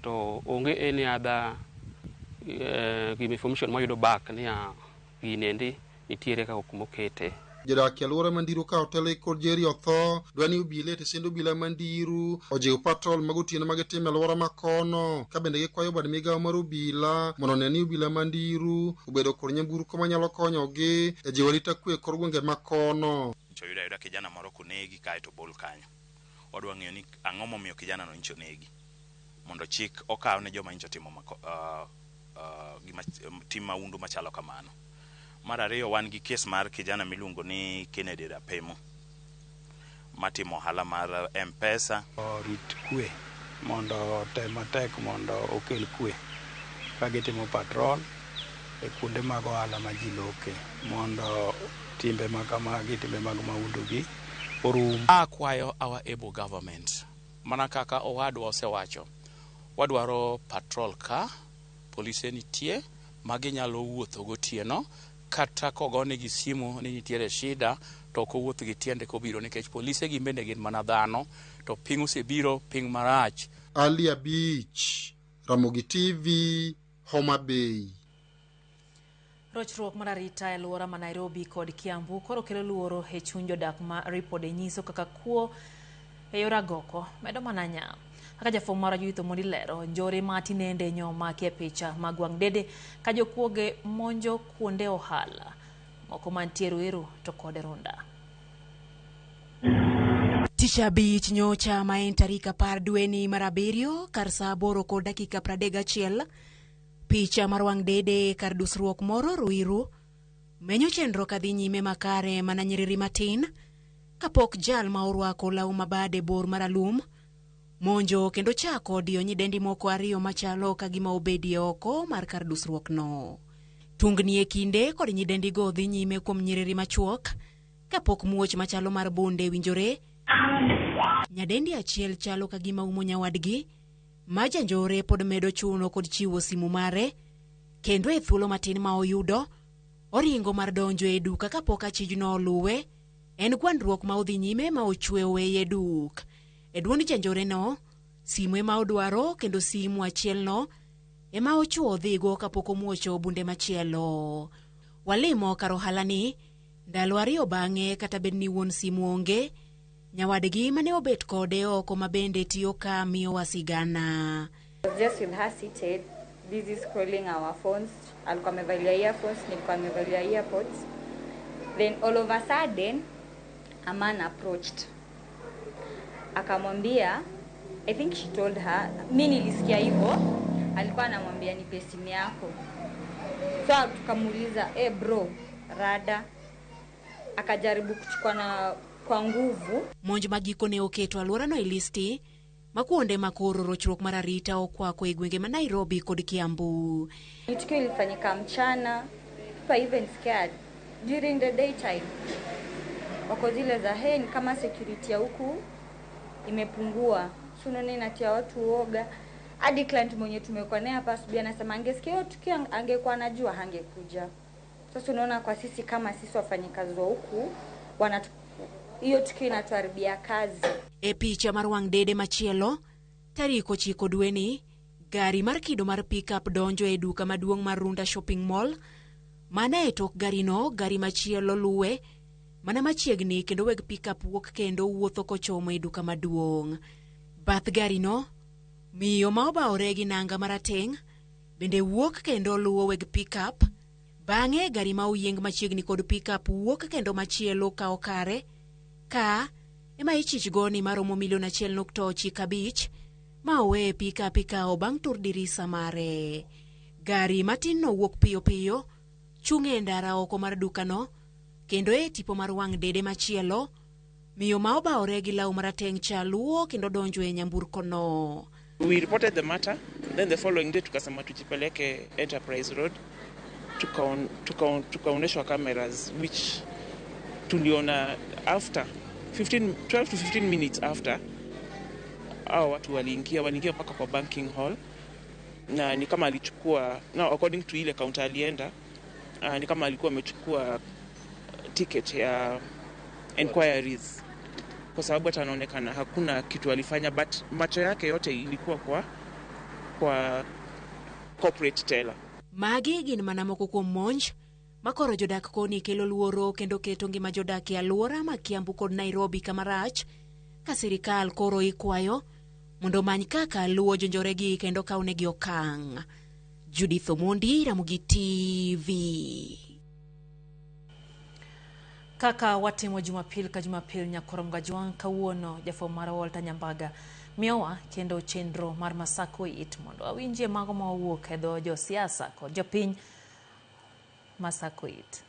to onge any other gima information mwayudo back niya gini endi nitiere kaka kumokete. Jodak e alwora Mandiru ka otelo kod Jerry Otho dwa ni obila e tesend obila Mandiru ojiw patrol mag otieno ma gitimo e alwora makono ka bende gikwayo bad migawo mar obila mondo one ni obila Mandiru obedo kod nyamburko manyalo konyogi e jiwo arita kwe e kor gwenge makono. Nyocha oyudo ayuda kijana moro konegi kae to obol kanyo. Wadwa ng'eyo ni ang'o momiyo kijana no nyocha onegi. Mondo chik okaw ne joma nyocha otimo gima tim maundu machalo kamano. Mar ariyo wan gi kes mar kijana miluongo ni Kennedy Rapemo matimo ohala mar M-Pesa. Orit kwe mondo otem matek mondo okel kwe ka gitimo patrol e kuonde mag ohala ma ji loke mondo timbe ma kamagi timbe mag maundu gi orum. Akwayo our able government mana kaka owadwa osewacho, wadwaro patrol ka polise nitie ma ginyalo wuotho gotieno kata kogonegi simu ni nitiere shida to ok owuoth gi tiende kobiro nikech polise gin bende gin mana dhano to piny osebiro piny marach. Ali Abich, Ramogi TV, Homa Bay. Rochruok mar arita e alwora ma Nairobi kod Kiambu koro kelo luoro e chuny jodak ma ripode nyiso kaka kuo e yor agoko medo mana nyaa. Kaka jafwambo marwa Judith Omondi lero, njore ma tinende nyomaki e picha mag wang' dede ka jokuoge monjo kuonde ohala moko mantie Ruiru to kod Runda. Tich abich nyocha ma en tarik 10 dweni mar 7 kar saa 8:31 picha mar wang' dede kar dusruok moro Ruiru menyo chenro kadhi nyime makare mana nyiriri matin kapok jal ma orwako law mabade bor maralum monjo kendo chako diyo nyidendi moko ariyo machalo ka gima obedie oko mar kar dusruok no. Tungni e kinde kod nyidendigo dhi nyime kuom nyiriri machuok kapok muoch machalo mar bunde winjore. Nyadendi achiel chalo ka gima umo nyawadgi ma janjore pod medo chuno kod chiwo simu mare kendo e thuolo matin ma oyudo oringo mar donjo e duka kapok achijno oluwe En gwandruok ma odhi nyime ma ochwe oweye duk. E duond janjoreno, simu ema odwaro kendo simu achielno ema ochuo odhigo kapok omuocho bunde machielo. Walimo kar ohalani ndalo ariyo bang'e kata bed ni wuon simu onge, nyawadgi mane obet kode oko ma bende tiyo ka miyowa sigana. Just with her seated, busy scrolling our phones. Alikuwa amevalia earphones, nilikuwa nimevalia earpods. Then all of a sudden, a man approached. Akamwambia, I think she told her, mi nilisikia hivyo, alikuwa anamwambia nipe simu yako. So tukamuuliza, "Eh bro, rada." Akajaribu kuchukua na kwa nguvu. Monj ma gikone oketo alworano e listi ma kuonde ma koro rochruok mar arita okwako e gwenge ma Nairobi kod Kiambu. Ni tukio ilifanyika mchana, people are even scared during the daytime. Wako zile za hey, ni kama security ya huku imepungua, so unaona inatia watu uoga. Hadi client mwenye tumekuwa naye hapa asubuhi anasema angesikia hiyo tukio angekuwa anajua hangekuja. Sasa unaona kwa sisi kama sisi wafanyikazi wa huku wanatu hiyo tukio inatuharibia kazi. E picha mar wang' dede machielo, tarik 9 dweni, gari mar kido mar pickup donjo e duka maduong' mar Runda Shopping Mall. Mana e tok garino, gari machielo luwe mana machiegni kendo weg pickup wuok kendo wuotho kochomo e duka maduong'. Bath garino, miyo ma obawore gi nanga marateng' bende wuok kendo luwo weg pickup. Bang'e gari ma oyieng machiegni kod pickup wuok kendo machielo kawo kare ka ema ichichgo ni maromo milion 1.95 ma owe pickup ikawo bang' tur dirisa mare. Gari matin no wuok piyo piyo, chung' e ndara oko mar dukano, kendo e tipo mar wang' dede machielo, miyo ma obawore gi law marateng' cha luwo kendo donjo e nyamburko no. We reported the matter, then the following day tukasema tujipeleke Enterprise Road, tukaonyeshwa cameras which tuliona after 12 to 15 minutes after hao watu waliingia mpaka kwa banking hall, na ni kama alichukua, now according to ile counter alienda, ni kama alikuwa amechukua ticket ya inquiries, kwa sababu hata anaonekana hakuna kitu alifanya, but macho yake yote ilikuwa kwa corporate teller. Magi gin mana moko kuom monj makoro jodak koni kelo luoro kendo keto ngima jodak e alwora ma Kiambu kod Nairobi kamarach, ka sirikal koro ikwayo mondo omany kaka luwo jonjoregi kendo kawnegi okang'. Judith Omondi, Ramogi TV. Kaka watimo Jumapil ka Jumapil, Nyakorom Gajwang' kawuono jafwambo mar Walter Nyambaga miyowa kendo chenro mar Masako It mondo awinjie mago ma owuok e dho josiasa kod jopiny Masako It.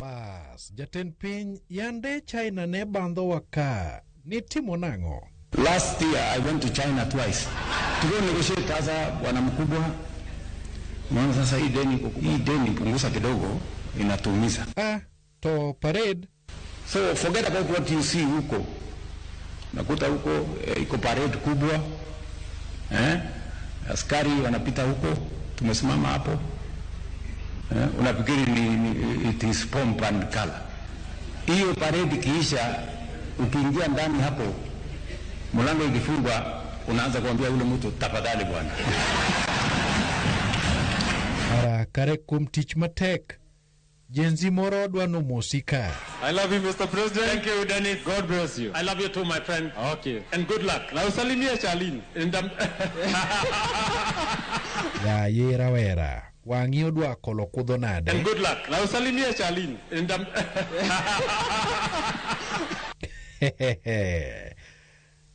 Bas, jatend piny yande China ne bandhowa ka, nitimo nang'o? Last year I went to China twice to go negotiate. Sasa bwana mkubwa, maana sasa hii deni punguza kidogo inatuumiza. To parade. So forget about what you see huko. Nakuta huko iko parade kubwa. Askari wanapita huko, tumesimama hapo. Unafikiri ni it is pomp and color. Hiyo parade kiisha, ukiingia ndani hapo, mlango ikifungwa, unaanza kuambia yule mtu tafadhali bwana. Ara kare kuom tich matek. Jenzi moro dwa nomosi ka. I love you, Mr. President. Thank you, Dennis. God bless you. I love you too, my friend. Okay. And good luck. Na usalimie Charlene. Yaye rawera, wang'i odwa kolo kudho nade. And good luck. Na usalimie Charlene.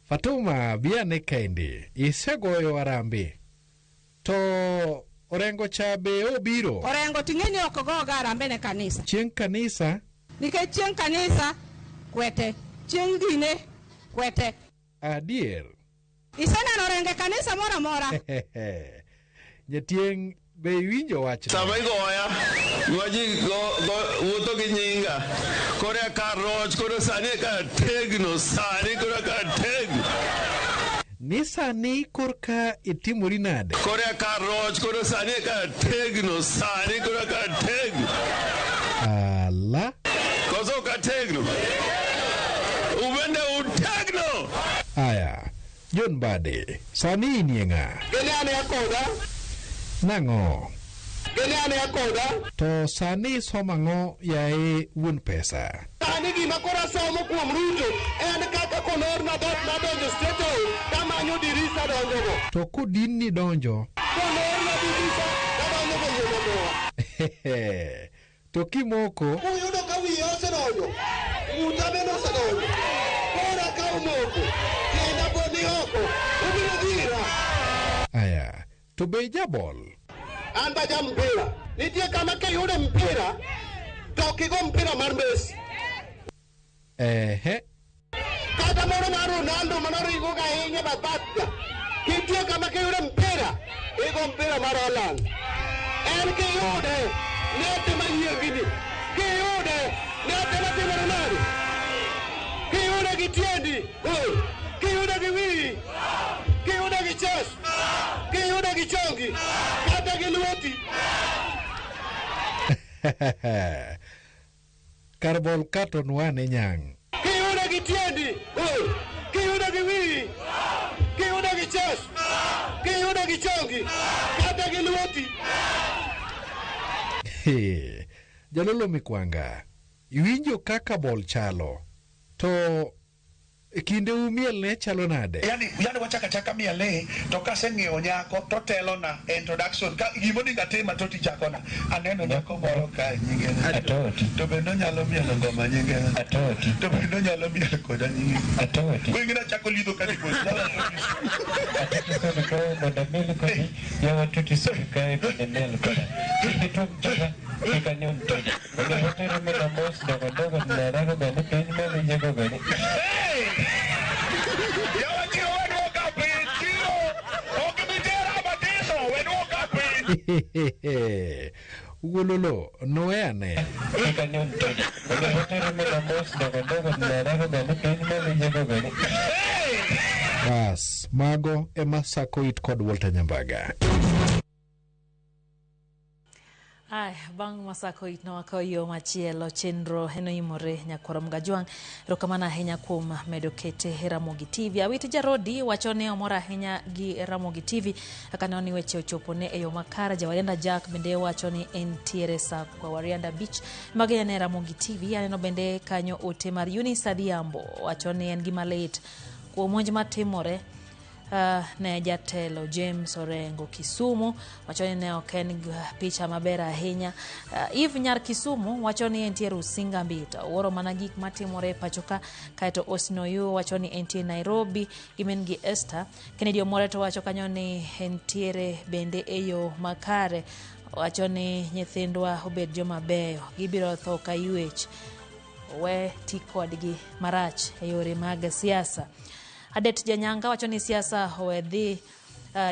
Fatuma, biane kendi. Isegoyo arambe. To Orengo cha be obiro. Orengo ting'eni ok go ga arambe ne kanisa. Chieng' kanisa. Nikech chieng' kanisa kwete, chieng' dine kwete. Adier. Iseneno Orengo e kanisa moro amora. Jatieng' be iwinjo wachno? Sama igoya, maji wuotho gi nyinga. Koro eka roch, koro sani eka tegno, sani koro eka tegno. Ni sani korka itimori nade? Koro eka roch, koro sani eka tegno, sani koro eka tegno. Ala. Koso kategno. Ubende utegno. Aya, John Mbadi, sani inie ng'a? Gini ane koda. Nang'o? Gini ane koda. To sani isomo ang'o yaye wuon pesa? Sani gima koro asomo kuom Ruto en kaka kolorna dhoot madonjo State House tamanyo dirisa donjogo. To kodinni donjo? Kolorna dirisa tadonjogo yie motoa. To kimoko? Uyudo ka wiya osedonjo, ng'uta bende osedonjo, kora ka omoko, tienda pod ni oko, ubiro dhira. Aya, to be ijabol? An be aja mpira. Nitie kama kiyudo mpira to ok igo mpira mar Messi. Ehe. Kata moro mar Ronaldo manoringo ga ahinya bath cha. Nitie kama kiyudo mpira, igo mpira mar Haaland. En kiyude, ne otimo yiengni. Kiyude, ne otimo timore nade? Kiyude gi tiendi, gol. Kiyude gi wiyi, kiyude gi chest, kiyude gi chongi, kata gi lweti. Kar bol ka to nwane nyang'. Kiyude gi tiendi, gol. Kiyude gi wiyi, kiyude gi chest, kiyude gi chongi, kata gi lweti. Jalolo Mikwanga, iwinjo kaka bol chalo, to kinde umiel ne chalo nade? Yani wachaka chaka miel ni to kaseng'iewo nyako to telona e introduction ka gimonego atima to tichakona aneno nyako moro kae nyinge Atoti. To bende onyalo mielo ngoma nyinge Atoti. To bende onyalo miel koda nyinge Atoti. Wengine achako lidho ka dipo Atoti sodi kae mondo amiel kodi yawa tuti sodi kae mondo imiel koda kik itum toka kik anyon toja onego tere mana mos dogo dogo narago gani piny malo yiego gani. Yawa chiro weduoka piny chiro ok bi tera batiso weduoka piny. Wuololo, nowe ane. Kik anyon toja onego tere mana mos dogo dogo narago gani piny malo yiego gani. Bas, mago ema sako it kod Walter Nyambaga. Ay, bang' masako it nowakawo yo machielo chenro enoimore nyakwar Mgajwang'. Erokamano ahinya kuom medo kete e Ramogi TV. Awiti Jarodi wacho ni omor ahinya gi Ramogi TV kaka neno ni weche ochopone e yo makare. Jawarianda Jack bende wacho ni entiere Sakwa Warianda Beach. Magi en e Ramogi TV. Aneno bende kanyo ote mar Eunice Adhiambo wacho ni en gima lit kuom monj matimore ne jatelo James Orengo Kisumu wacho ni ne ok en picha maber ahinya. Eve Nyar Kisumu wacho ni entie Rusinga Mbita, owuoro mana gik matimore e pacho ka. Kaeto Osnoyu wacho ni entie Nairobi gi min gi Esther. Kennedy Omore to wacho kanyo ni entiere bende e yo makare, wacho ni nyithindwa obed joma beyo, gibiro tho ka ywech, we ti kodgi marach e yore mag siasa. Adet Janyanga wacho ni siasa owe dhi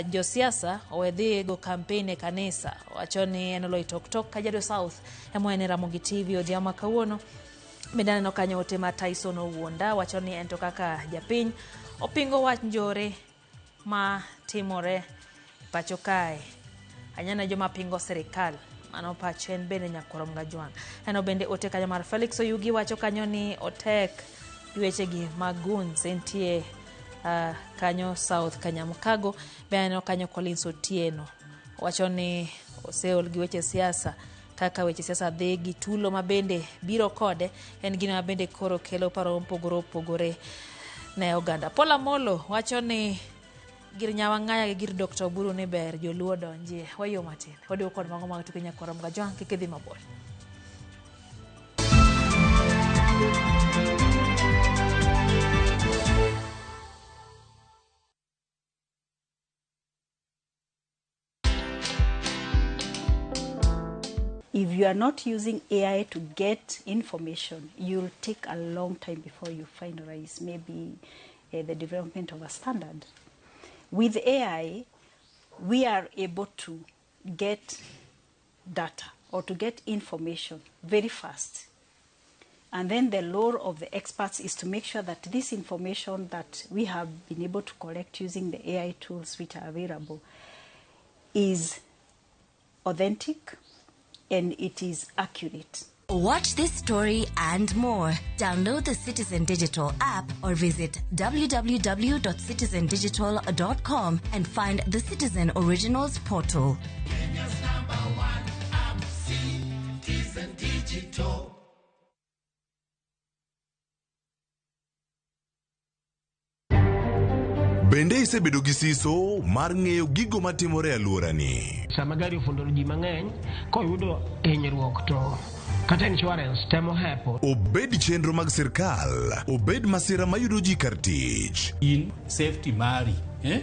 josiasa owe dhi go campaign e kanisa. Wacho ni en Oloitoktok Kajiado South ema en e Ramogi TV odhiambo ma kawuono. Bende aneno kanyo ote ma Tyson Owuonda wacho ni en to kaka japiny opingo wach njore ma timore pacho kae. Anyana joma pingo sirikal. Mano pache en bende nyakwar Mgajwang'. Aneno bende ote kanyo mar Felix Oyugi wacho kanyo ni otek wechegi mag goons entie kanyo South Kanyamkago. Be aneno kanyo Collins Otieno wacho ni oseol gi weche siasa kaka weche siasa dhi gi tulo ma bende biro kode en gino ma bende koro kelo paro mopogore opogore ne oganda. Paul Amolo wacho ni gir Nyawang'aya gi gir Dr. Oburu ni ber joluo donjie. Wayo matin. Waduogo kod mago mag tuke nyakwar Mgajwang' kik idhi mabor. If you are not using AI to get information, you'll take a long time before you finalize maybe the development of a standard. With AI, we are able to get data or to get information very fast. And then the role of the experts is to make sure that this information that we have been able to collect using the AI tools which are available is authentic and it is accurate. Watch this story and more. Download the Citizen Digital app or visit www.citizendigital.com and find the Citizen Originals portal. Kenya's number one app, Citizen Digital. Bende isebedo gi siso mar ng'eyo gigo matimore e alworani? Sama gari ofundo ji mang'eny koyudo hinyruok to kata insurance temo hepo. Obed chenro mag sirkal, obed masira mayudo ji kar tich. In safety mari, eh?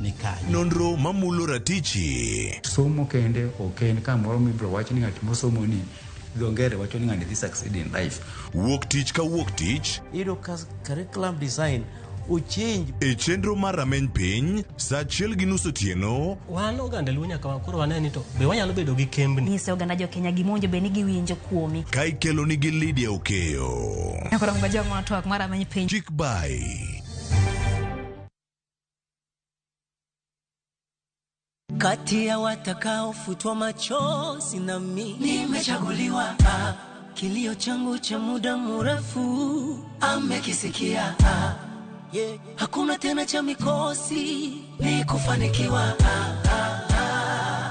Ni kanye? Nonro mamulo ratichi. Somo kende ok en kamoro mibiro wach ni ng'at mosomo ni dho ngere wacho ni ng'ani dhi succeed in life. Wuok tich ka wuok tich. Iyudo ka curriculum design ochange. E chenro mar rameny piny, saa 1:30 otieno. Wan oganda Luo nyaka koro wane ni to be wanyalo bedo gi kembni. Nyise oganda jo Kenya gima owinjo bed ni giwinjo kuomi. Ka ikelo nigi Lydia Okeyo. Nyakoro ngajong ma twak mar rameny piny. Chik bai. Kati ya watakaofutwa machozi na mimi nimechaguliwa. Kilio changu cha muda mrefu amekisikia. Yeah. Hakuna tena cha mikosi ni kufanikiwa.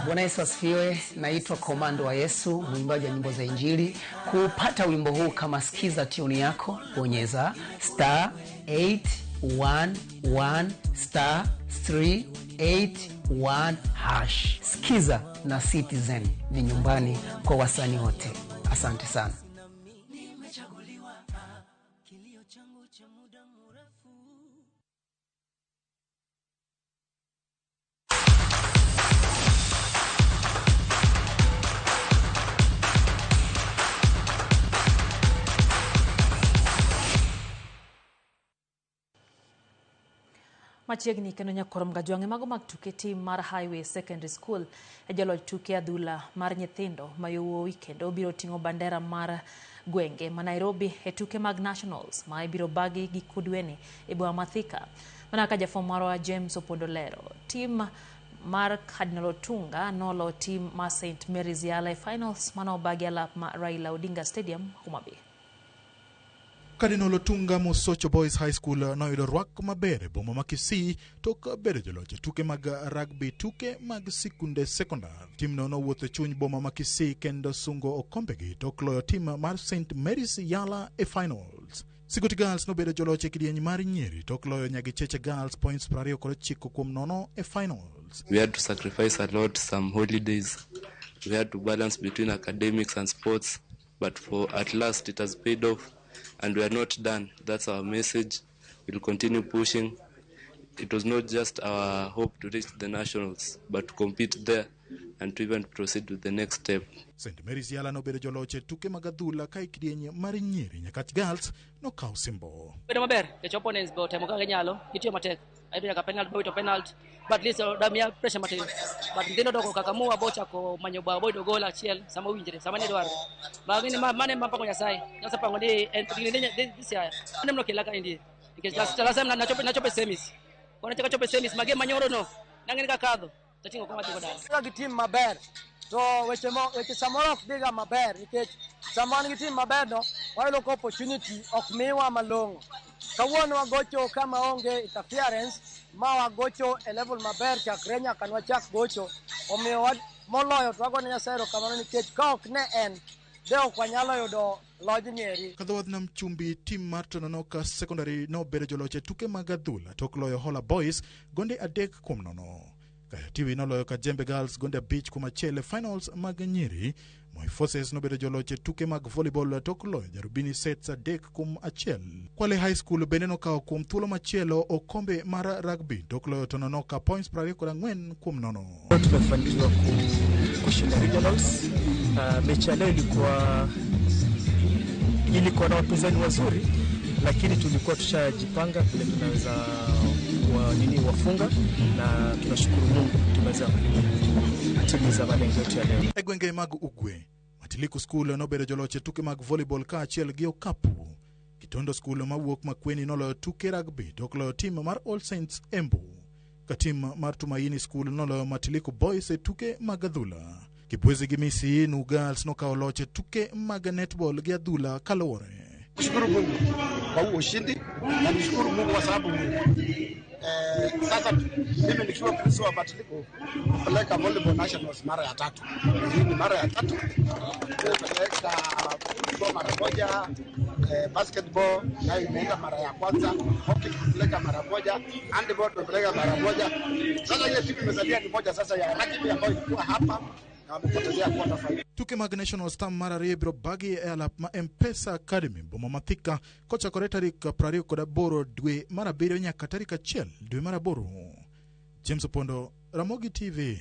Bwana Yesu asifiwe. Naitwa Komando wa Yesu, mwimbaji wa nyimbo za Injili. Kupata wimbo huu kama sikiza tune yako, bonyeza star 811 star 381 hash. Sikiza na Citizen ni nyumbani kwa wasanii wote. Asante sana. Machiegni kendo nyakorom gajwang'e mago mag tuke tim mar Highway Secondary School e joloch tuke adhula mar nyithindo ma yowuowi kendo biro ting'o bandera mar gwenge ma Nairobi e tuke mag Nationals ma ibiro bagi gi kudweni e boma ma Thika. Mana ka jafwambo marwa James Opondo lero, tim mar Cardinal Otunga nolo tim mar St Mary's Yala e finals mano obagi alap ma Raila Odinga Stadium, Homa Bay. Cardinal Otunga Mosocho Boys High School noyudo rwak maber e boma ma Kisii tok bedo joloch e tuke mag rugby tuke mag sikunde sekondar. Timno nowuotho e chuny boma ma Kisii kendo sungo okombegi tok loyo tim mar St Mary's Yala e finals. Sigoti Girls nobedo joloch e kidieny mar nyiri tok loyo Nyagicheche Girls points 29-0 e finals. We had to sacrifice a lot, some holidays. We had to balance between academics and sports, but for at last it has paid off. And we are not done. That's our message. We'll continue pushing. It was not just our hope to reach the nationals, but to compete there and to even proceed with the next step. St Mary's Yala nobedo joloch e tuke mag adhula ka e kidieny mar nyiri Nyakach Girls nokawo simbo. Bedo maber, nikech opponents be otemo kaka ginyalo, gitiyo matek. Ayudo nyaka penalty, bowito penalty, but at least odamiya pressure matin. But nyithindo doko kaka muwa bochako manyo bao boyudo goal achiel sama owinjre, sama ne dwarre. Magi ni mane mapango Nyasaye. Nyasaye pango ni en gini dhi Siaya. Mane nokela ka indie. Nikech last time nachopo e semis. Koro nachako chopo e semis, ma game manyoro no, nang'e ni kakadho, tating'o koma adhi go dala. Ka gi tim maber, to weche samoro ok dhiga maber nikech sama wan gi tim maber no, wayudo ka opportunity ok miwa malong'o. Kawuono wagocho kama onge interference, ma wagocho e level maber chakre nyaka nwachak gocho. Omiyo moloyo to wagone Nyasaye erokamano nikech ka ok ne en, de ok wanyalo yudo lojni eri. Kadho wadh nam chumbi tim mar Tononoka Secondary nobedo joloch e tuke mag adhula tok loyo Hola Boys gonde 3-0. Kaya Tiwi noloyo Kajembe Girls gonde 5-1 e finals mag nyiri. Moi Forces nobedo joloch e tuke mag volleyball tok loyo Jarubini sets 3-1. Kwale High School bende nokawo kuom thuolo machielo okombe mar rugby tok loyo Tononoka points 24-0. Tumefanikiwa kushinda regionals. Mechi ya leo ilikuwa na wapinzani wazuri, lakini tulikuwa tushajipanga vile tunaweza wafunga, na tunashukuru Mungu tumeweza kutimiza malengo yetu ya leo. E gwenge mag Ugwe, Matiliku School nobedo joloch e tuke mag volleyball kaachiel gi okapu. Kitondo School mawuok Makueni noloyo tuke rugby tok loyo tim mar All Saints Embu. Ka tim mar Tumaini School noloyo Matiliku Boys e tuke mag adhula. Kibwezi gi Misiinu Girls nokawo loch e tuke mag netball gi adhula kaluwore. Kushukuru Mungu kwa huo ushindi na nishukuru Mungu kwa sababu sasa mimi nikiwa principal wa Batiliko kupeleka volleyball nationals mara ya tatu. Hii ni mara ya tatu. Tumepeleka football mara moja, basketball nayo imeenda mara ya kwanza, hockey tumepeleka mara moja, handball tumepeleka mara moja. Sasa ile timu imesalia ni moja sasa ya rugby ambayo ilikuwa hapa na wamepotezea quarter final. Tuke mag National Star mar ariyo ibiro bagi e alap ma M-Pesa Academy boma ma Thika kochakore tarik 28 dwe mar abiriyo nyaka tarik 1 dwe mar aboro. James Opondo, Ramogi TV.